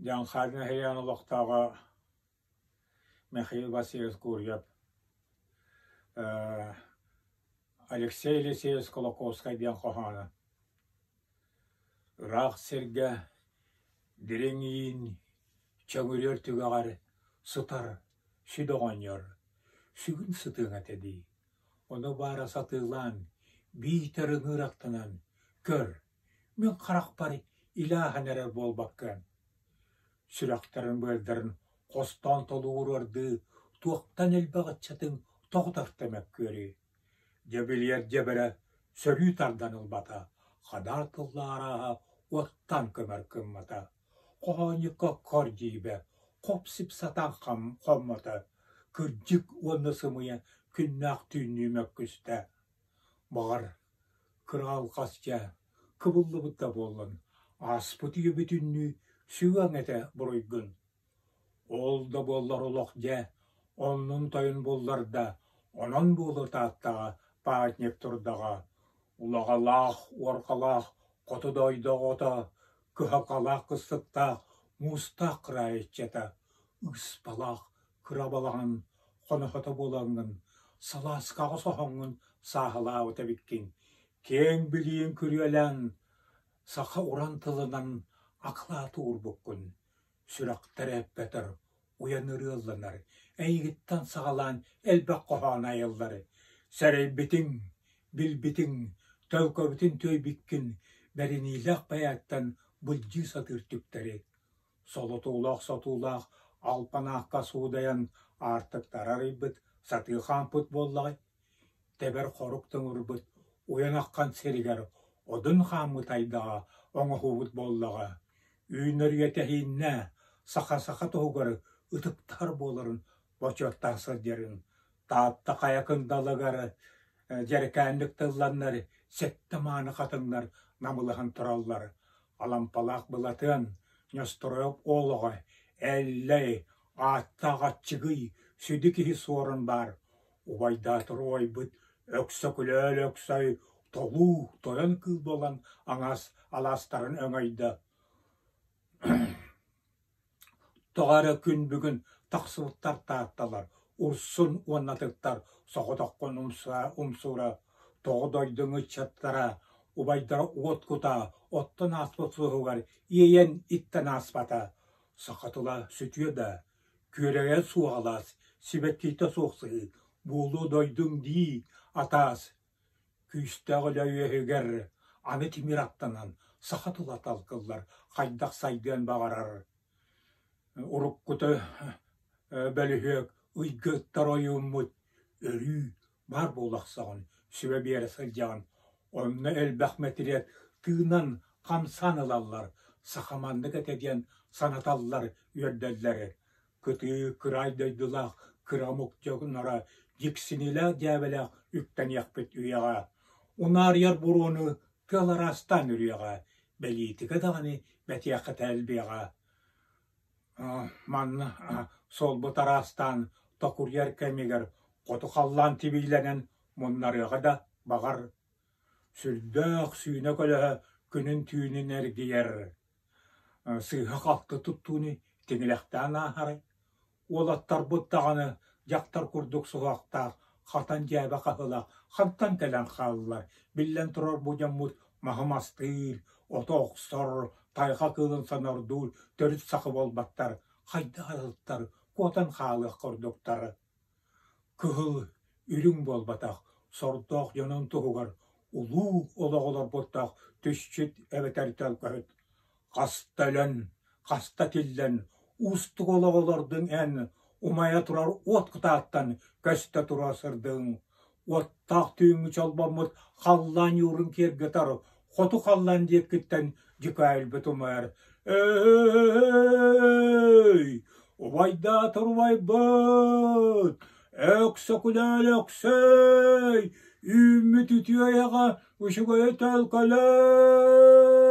Дьаҥхаар нэһилиэгин олохтооҕо Михаил Васильевич Гурьев Алексей Елисеевич Кулаковскай диэн хоһооно Ыраах сиргэ дириҥ иин чөҥүрүөр түгэҕэр сытар сүдү оҕонньор сүгүн сытыаҥ этэ дии, ону баара сатыылаан, биитэр ыҥыыраттанан көр, мин харахпар илэ ааһан эрэр буолбаккын. Сүрэхтэрин-быардарын хостоон толугуруордуу туохтан элбэх ыччатыҥ тоҕо тарта мөккүөрүй? Дьэ билиэр дьэбэрэ сөрүү тардан ылбата, хадаар тыллаах арааһа уоттан көмөр гыммата, хоһоонньукка кор дьиибэ, хоп-сип сатаан хоммото, кырдьык уонна сымыйа күннээх түүннүү мөккүстэ. Баҕар, кыра алҕас дьэ, кыбыллыбыт да буоллун, ааспыт үйэ бүтүннүү сүгэҥ этэ буруйгун. Ол да буоллар олох дьэ, оннун-тойун булларда, онон буолуо Тааттаҕа памятник турдаҕа, улаҕалаах, уорҕалаах хоту дойду оҕото, кыһалҕалаах кыстыктаах, муустаах кыраайы ыччата, ыыспалаах кыра балаҕан хоноһото буолаҥҥын, салааскаҕа соһоҥҥун сааһылаабыт эбиккин, киэҥ билииҥ күрүөлээн, саха уран тылынан акылаат уурбуккун Сүрэхтэрэ эппэтэр, уйан ырыалланар, эйигиттэн саҕалаан элбэх хоһоон айыллар. Сэрэйбитиҥ, билбитиҥ, төлкөбүтүн түөйбүккүн, бэриниилээх бэйэттэн былдьыы сатыыр түктэри. Солотуулаах-сотуулаах алпанаахха суудайан аартыктары арыйбыт, сатыы хаампыт буоллаҕай? Тэбэр хорук тымырбыт уйан аххан сиригэр одун хааммыт айдаҕа оҥоһуубут буоллаҕа. Үүнэр үйэ тэһииннэ саха-саха туһугар ытыктаһар буоларын бочуоттаах сылдьарын Таатта хайа кындалыгар дьэрэкээнник тылланнар сэттэ мааны хатыҥнар намылыһан тураллар. Алампалаах Былатыан, Ньосторойоп уол оҕо, Эллэй, ааттаах аччыгый, сүдү киһи суорун баар. Убайдаатар убайбыт Өксөкүлээл Өксөй толуу тойон кыыл буолан аҥаас алаастарын өҥөйдө. Тоҕо эрэ күн бүгүн тахсыбыттар таатталар, Урсун уонна атыттар соҕотоххун умсуура, тоҕо дойдуҥ ыччаттара, убайдара уот кута оттон ааспыт суоһугар иэйэн иттэн ааспата. Саха тыла сүтүө да, күөрэйэ суох алаас, сибэккитэ суох сыһыы, буолуо дойдуҥ дии, атаас Күүстээх үлэ үөһүгэр аны тимир аттанан саха тыла талкыллар, хайдах сайдыан баҕарар. Уруккута бөлүһүөк ыйга ыттар ойууммут өрүү баар буолахсаҕын, сүбэ биэрэ сылдьаҕын. Онно элбэх мэтириэт тыынан хамсаан ылаллар, саха маннык этэ диэн санаталлар, үөрдэллэр. Кытыы кыраай дойдулаах кыра омук дьонноро дьиксинилээх-дьээбэлээх үктэниэхпит үйэҕэ. Унаарыйар буруону тыал араастаан үрүөҕэ, бэлиитикэ даҕаны бэтиэхэтэ элбиэҕэ. Манна суолбут араастаан токуруйар кэмигэр хоту халлаан тибиилэнэн муннарыаҕа да баҕар. Сүрдээх сүүнэ көлөһө күнүн-түүнүн эргийэр. Сыыһа-халты туттууну тиҥилэхтээн ааһарай? Уолаттарбыт даҕаны дьахтар курдук суһуохтаах, хатан дьээбэ хаһыылаах хантан кэлэн хааллылар? Биллэн турар бу дьоммут маһы мастыыр, оту охсор, тайҕа кыылын сонордуур төрүт саха буолбаттар, хайдах атыттар куотан хаалыах курдуктар. Кыһыл, үрүҥ буолбатах, сордоох дьонун туһугар улуу олоҕу олорбуттаах түсчүт эбэтэр төлкөһүт. Хаста өлөн, хаста тиллэн, уустук олоҕу олордуҥ эн, умайа турар уот кутааттан көстө тура сырдыҥ. Уоттаах түүҥҥү чолбоммут халлаан ньуурун киэргэтэр, хоту халлаан диэкиттэн дьүкээйбит умайар. Эй! Убайдаатар убайбыт! Өксөкүлээл Өксөй! Үүммүт үтүө айаҕа үчүгэйи төлкөлөө!